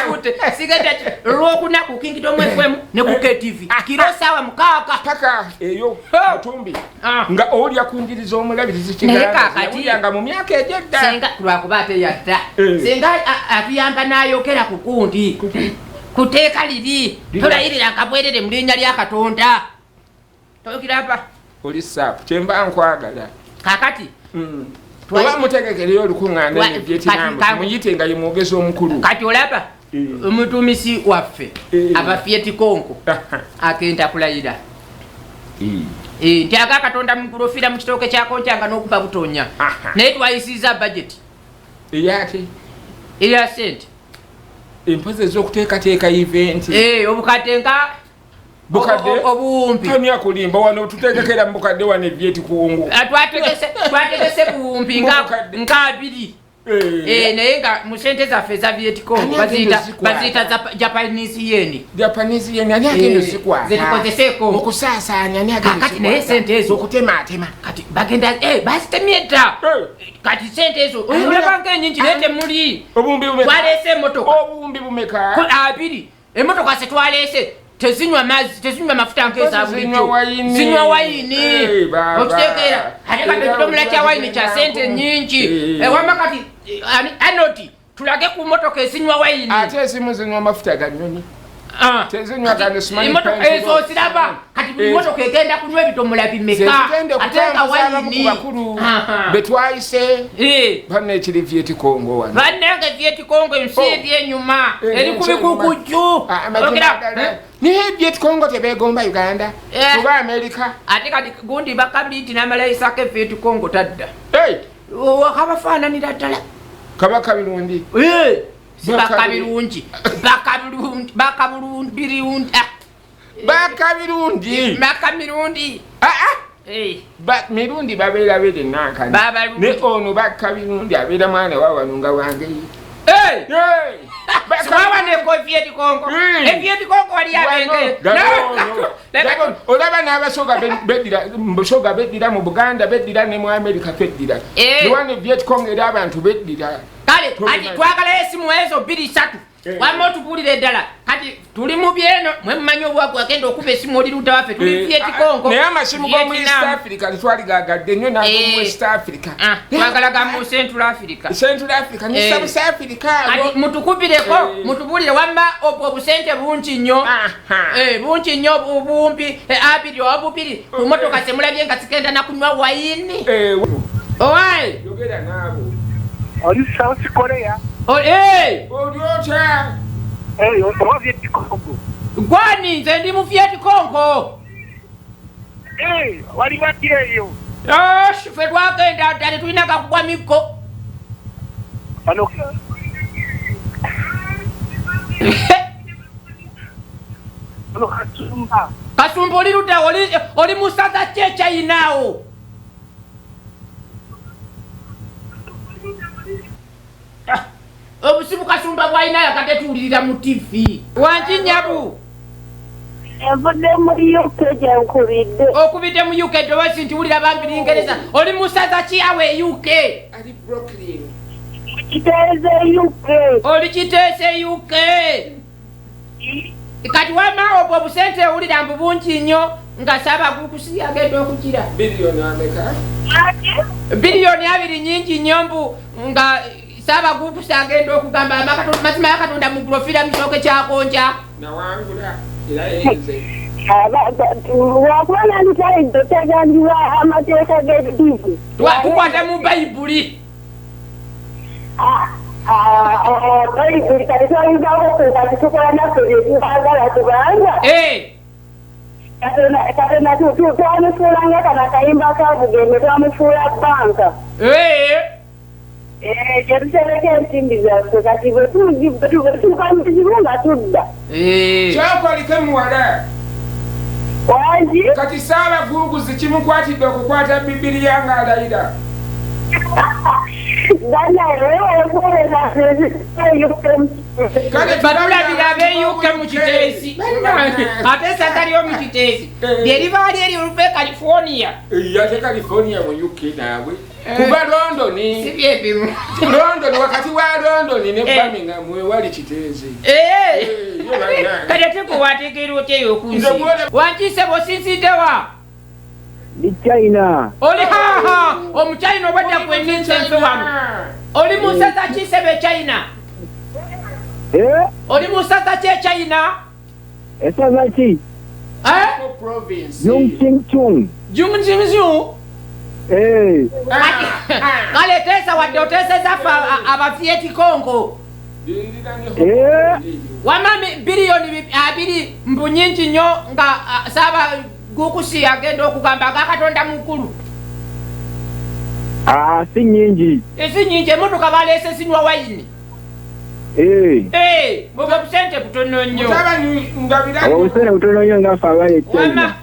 Mubute sigenda lwokuna ku Kingdom FM ne ku KTV kiro sawa 6 paka eyo mutumbi Ah. nga owulya ku njiri z'omulabirizi Naye Kiganda kaakati- yawulyanga mu myaka egyedda. Senga lwakuba ate yadda. Senga atuyamba n'ayogera ku gundi kuteeka liri tolayirira nkabwerere mu linnya lya Katonda. Tokiraba? Oli saapu, kyenva nkwagala. Kaakati Oba mutegekereyo olukuŋŋaana e Vietnam, muyite nga ye mwogezi omukulu. Kati olaba omutumisi waffe aba Vietkongo agenda kulayira. Nti aga Katonda mukulu ofiira mu kitooke kya konca nga n'okuba butonya. Naye twayisizza budget. Eyaki? Eya ssente. Empozi ez'okuteekateeka event. Obukadde nga Bukadde? Obuwumbi. Tony akulimba wano tutegekera mu bukadde wano e Vietkongo. Twategese buwumbi Bukadde. nga 2. Naye nga mu ssente zaffe eza Vietkongo Ani agenda ozikwata? baziyita Japanese yen. Japanese yen, ani agenda ozikwata? Zetukozesa Kongo. Okusaasaanya, ani agenda Kaakati naye ozikwata? ssente ezo. Okutemaatema. Kati bagenda, bazitemye dda. Kati ssente ezo, olaba ng'ennyingi naye temuli. Obuwumbi bumeka? Twaleese emmotoka. Obuwumbi bumeka? Ku 2. Emmotoka ze twaleese tezinywa mazzi, tezinywa mafuta nk'eza Zinywa bulijjo. wayini. Zinywa wayini. Baba. Okitegeera? Ate kati Era ekidomola kya wayini kya ojja ssente nnyingi. Wamma kati, Anodi, tulage ku mmotoka ezinywa wayini. Ate ezimu zinywa mafuta ga nnyonyi. Tezinywa Kati gano simanyi emmotoka petrol. ezo oziraba. Kati buli mmotoka egenda kunywa ebidomola bimeka? Zezigenda Ate nga okutambuza abamu ku wayini. bakulu be twayise. Banne ekiri Vietkongo wano. Bannange Vietkongo ensi eri enyuma. Eri ku Ensi enyuma. bikukujju. Amazima Ogera, ddala. Naye Vietkongo tebeegomba Uganda. Kuba Amerika. Ate kati gundi bakabiri nti n'amalayisako e Vietkongo tadda. Hey! Kabafaananira ddala. Kabaka Birungi. Si baka Birungi. Baka Birungi, baka Birungi, Birungi. Baka Birungi. Baka Mirundi. Mirundi babeera bere nankani. Baba Birungi. Ne ono Baka Birungi abeera mwana wa wano nga wange. Hey! Hey! Baka Siwawa ne ko Vietkongo. E Vietkongo wali abenge. Wano, No! wano. Leka Wano, olaba n'abasoga beddira, mu Busoga beddira, mu Buganda beddira ne mu Amerika tweddira. Ne wano e Vietkongo era abantu beddira. Kale, Tuli ati bali. twagalayo esimu ezo bbiri ssatu. Wamma otubuulire ddala. Kati tuli mu byeno, mwe mumanyi obwagu agenda okuba esimu oli ludda waffe, tuli Vietkongo. Naye amasimu g'omu East Vietnam. Africa tetwaligagadde nnyo n'ag'omu West Africa. Twagala ga mu Central Africa. Central Africa ne South Africa ago. Kati mutukubireko, mutubuulire wamma obwo obusente bungi nnyo. Bungi nnyo obumpi, 2 oba 2. Ku mmotoka ze mulabye nga zigenda na kunywa wayini. Owaaye. Yogera n'abo. Oli South Korea. Oli otya? Owa Vietkongo. Gwani nze ndi mu Vietkongo. Wali bati eyo? Ffe twagenda dda tetulina kakugwa miggo. Wano. Wano Kasumba. Kasumba oli ludda, oli mu ssaza ki e China awo? Obusibu Kasumba bw'alina yakadde tuwulirira mu TV. Wangi nnyabu? Nvudde mu UK gye nkubidde. Okubidde mu UK eddoboozi nti wulira bambi Lingereza. Oli mu ssaza ki awo e UK? Ali Brooklyn. Kiteeze UK. Oli Kiteeze UK. Kati wamma obwo obusente owulira mbu bungi nnyo nga Ssaabagukusi agenda okugira. Biliyoni ameka? Biliyoni 2 nnyingi nnyo mbu nga Ssaabagukusi agenda okugamba mazima ya Katonda mu ggulu ofiira mu kitooke kya gonja. Nawangula era yenze. Wakuba nanditayidde otagambibwa amateeka g'eddiini. Tukwata mu Bayibuli. Bayibuli kati twayinzawo kati tukola naffe bye twagala kubanga. Katonda twamufuula nga kano akayimba ka Bugembe, twamufuula bbanka. Gye tutereka ensimbi zaffe kati bwe tutuuka mu bizibu nga tudda. Kyakoliko muwala. Wangi? Kati Ssaabaguuguzi kimukwatidde okukwata Bibiliya ng'alayira. Batulabira ab'e UK mu Kiteesi. Bannange, ate essaza ly'omu Kiteesi lyeribaali eri oluva e California. Ate California mu UK naawe, kuva London. Si byebimu. London, wakati wa London ne Birmingham wewali Kiteezi. Yo bannange. Kati ate gwe wategeera otya eyokunsi? Nze gwole- Wankiise bw'osinziddewa? Ndi China. Oli haha omuchina obwadda kweninsense wano. Oli mu nsaza kiisebe China? Eh? Oli mu nsaza ki e China? Esaza ki? Eh? Province. Jung Ching Chung. Jungzinzu. Eh. Kale teesa, wadde oteeseza ffe Abavietkongo. Wama biliyoni 20 mbu nyingi nnyo nga saaba gukusi agenda okugamba aga Katonda mukulu. Ah, si nyingi. Esi nyingi, emotoka baleese sinywa wayini. Eh, bwe busente butono nnyo. Mutabani, ndabira. Obusente butono nnyo nga ffe abali e Wama China.